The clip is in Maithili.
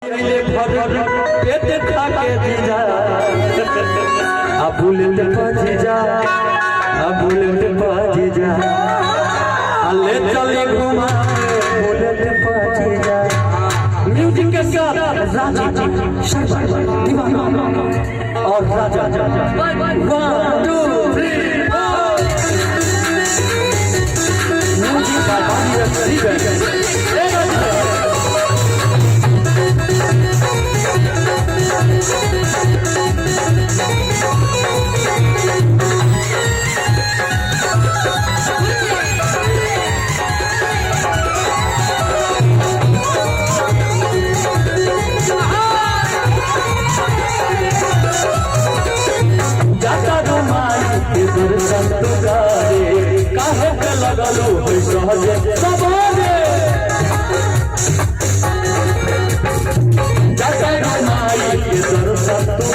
अइले भर पेट खा के जीजा, आ बुलेट पा जीजा, आ बुलेट पा जीजा, आ ले चली घुमा बुलेट पा जीजा। म्यूजिक के साथ राजीव शर्मा दीवाना और राजा। 1 2 3 4। म्यूजिक बाय बानी। जाता रुमाई के दर्शन तू करे, काहे के लगलू है सहजे सवारे। जाता रुमाई के दर्शन तू